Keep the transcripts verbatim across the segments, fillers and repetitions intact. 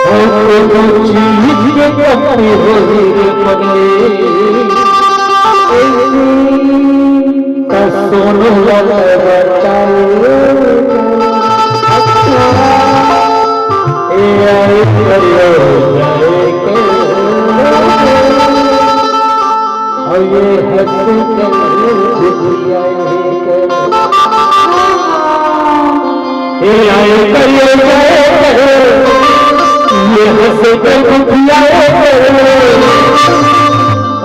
कोनो चीज के कमी होही रे पगली, त सोनू ला बताए। ए आए करियो जाए के, और ये हंस के दुखियाए के। ए आए करियो जाए के, ये हंस के दुखियाए के।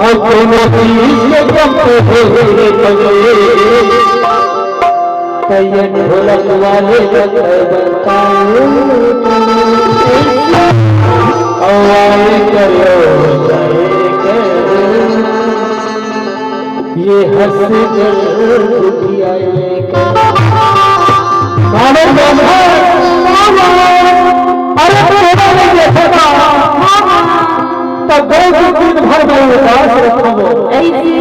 और कोनो चीज के कम हो रे पगली। त ये ढोलक वाले का बताए, आवाज करो जाए के, ये हंस कर दुखियाए के। मानो बाबा, अरे तोरा नहीं देखा था, तब गए दिन भर मैं उपास रखा। ऐसे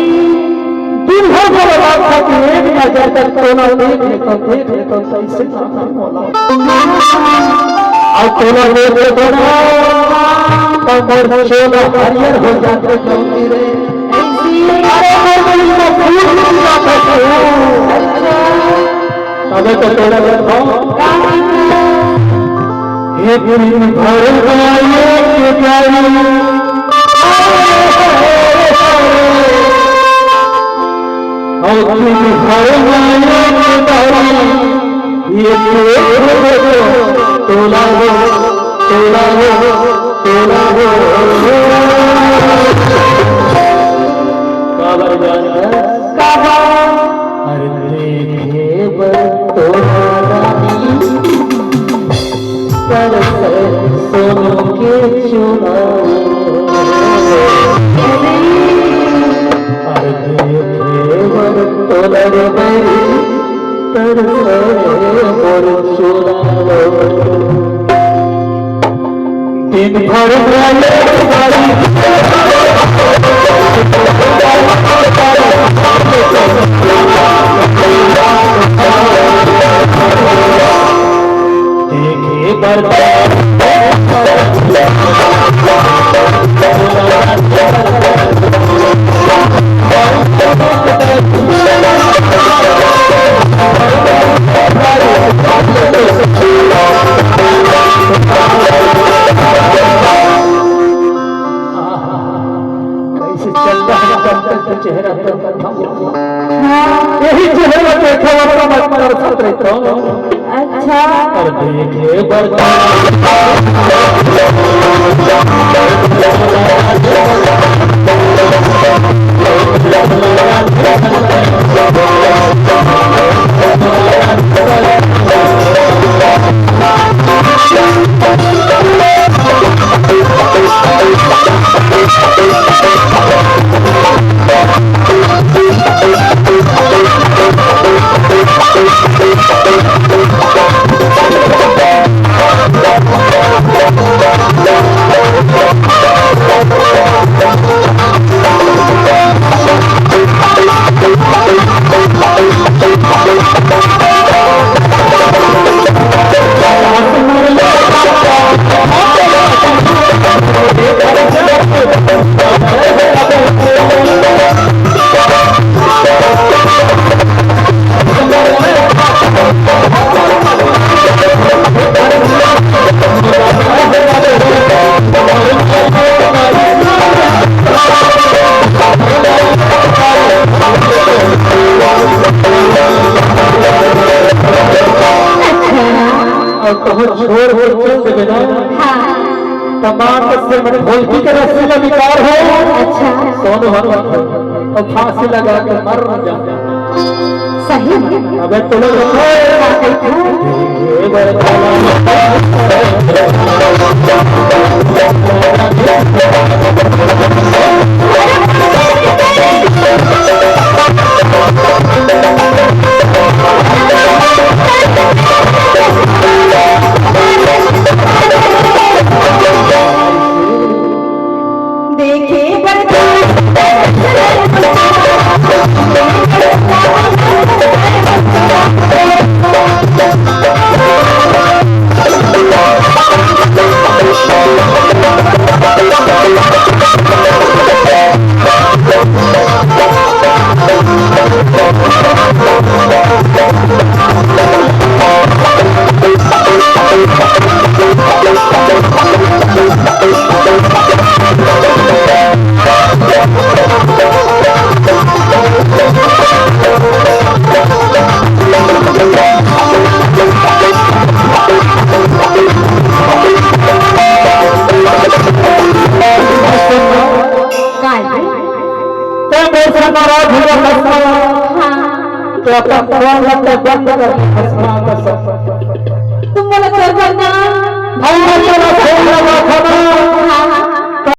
दिन भर में लगा था कि एक नजर तक तोला देख लेता, देख लेता, तो ऐसे ना बोला। और तोला देख लेता ना, तो मोर चोला हरियर हो जाते, जल्दी रे। अरे, मोर दिल को फूल फूल जाता था। अबे तो तोला देखो। हे दिन भर गाए के गाए। और दिन भर गाए के गाए। ये तो तोला हो, तोला हो, तोला हो। काबर जानता? काबर? अरे देखे बर तोला रानी, तरसे सोनू के चोला। अरे देखे बर तोला रे बैरी, तरसे मोर चोला। दिन भर देखे बर कैसे चंदा है, चंदा के चेहरा पर बंधा हुआ। हाँ। यही चेहरा देखा हुआ तो मैं तरसत रहता हूँ। अच्छा। और देखे बरता। और कहूँ छोड़ के चल देबे ना, हाँ। त माँ कसम ढोलकी के रस्सी ला निकाल हो। अच्छा। सोनू हर और फांसी लगा के मर जा। सही में? अबे तो लोग का कहता है? देखे बरदास। तो अपन फोन करके बंद कर दे, भस्मा का सब। तुम बोला चोर बनना। हम बच्चा ना फोन लगा था ना।